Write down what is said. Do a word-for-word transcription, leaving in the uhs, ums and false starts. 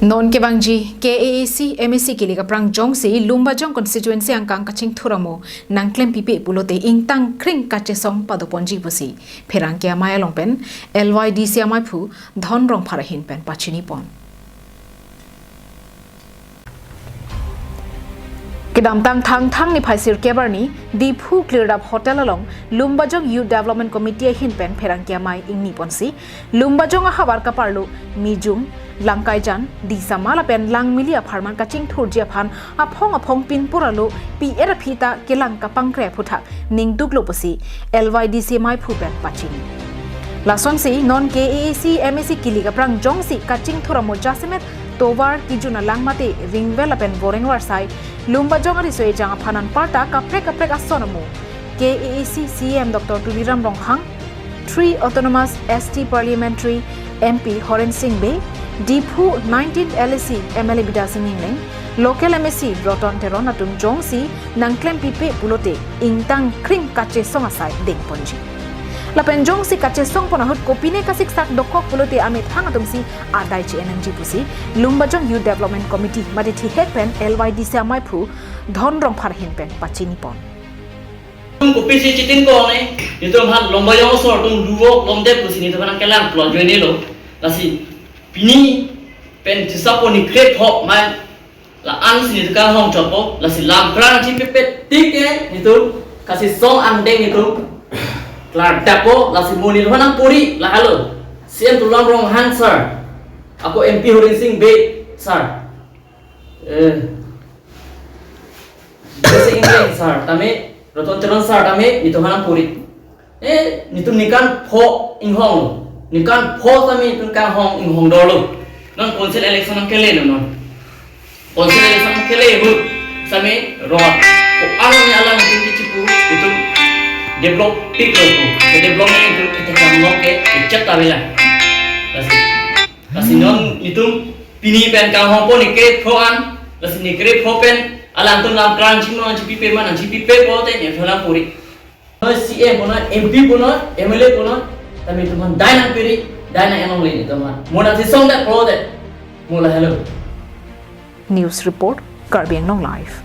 Non kevangji K A A C M A C kilik aphrang jongsi Lumbajong constituency angkang kachingthur amo nangklempipe pulote ingtang kring kachesong padoponji pusi pherangke amei along pen L Y D C amaiphu Dhon Rongphar ahin pen pachinipon. Kedamtang Thangthang niphai sirkep arni Diphu Klirdap Hotel along Lumbajong Youth Development Committee ahin pen pherangke amei ingniponsi Lumbajong ahavar kaparlo Mijung, Langkaijan, Disama lapen Langmili apharman kachingthurji aphan aphong aphong pinpur alo pi-et aphi ta kelang kapangkre aphuthak ningduklo pusi L Y D C amaiphu pen pachini. Lasonsi non K A A C M A C kilik aphrang jongsi kachingthur amo jasemet tovar kijun alang mate ringvel lapen boreng varsai Lumbajong ariso ejang aphan anparta kaprek kaprek ason amo K A A C C E M Doctor Tuliram Ronghang, three Autonomous S T Parliamentary M P Horen Sing Bey, Diphu nineteenth L A C M L A Bidya Sing Engleng, local M A C Roton Teron atum jongsi nangklempipe pulote ingtang kring kachesong asai dengponji. Lapen jongsi kachesongpon ahut kopine kasiksak dokok pulote amethang atumsi adai che-en nangji pusi Lumbajong Youth Development Committee mate thihek pen L Y D C amaiphu Dhon Rongphar ahin pen pachinipon. Tum kopisi chitin kone, netum aphan Lumbajong asor atum duvok lomdet pusi netum aphan kelang plot joine lo. Lasi pini pen thisapo ni krep hok mai la-an si netum kanghong chotpo, lasi lam krang chipipet tik ke netum kachesong angdeng netum klardapo, lasi mo netum aphan nangpuri lahelo. C E M Tuliram Ronghang sir, ako M P Horen Sing Bey sir, eh, Bidya Sing Engleng sir tame, Roton Teron sir tame netum aphan nangpuri. Eh, netum ningkan pho inghong lo. Ningkan pho tame netum kanghong inghong dolo. Non council election nangkele lo non. Council election nangkele ahut same ro. Ko-an ni alam netum kichipu, netum develop pik lo ko. Ke develop ni netum ketekam lo ke ichat ta vela. Lasi, lasi non netum pini pen kanghongpo ni krep pho an, lasi ni krep pho pen alangtum lam krang chingno chipipe ma nangchipipe pulote netum aphan nangpuri. Noi C E M punon, M P punon, M L A punon, tame netum aphan dai nangpiri, dai nang-en longle netum aphan. Mo nangchesongdet pulote, mo lahelo. News report, Karbi Anglong Live.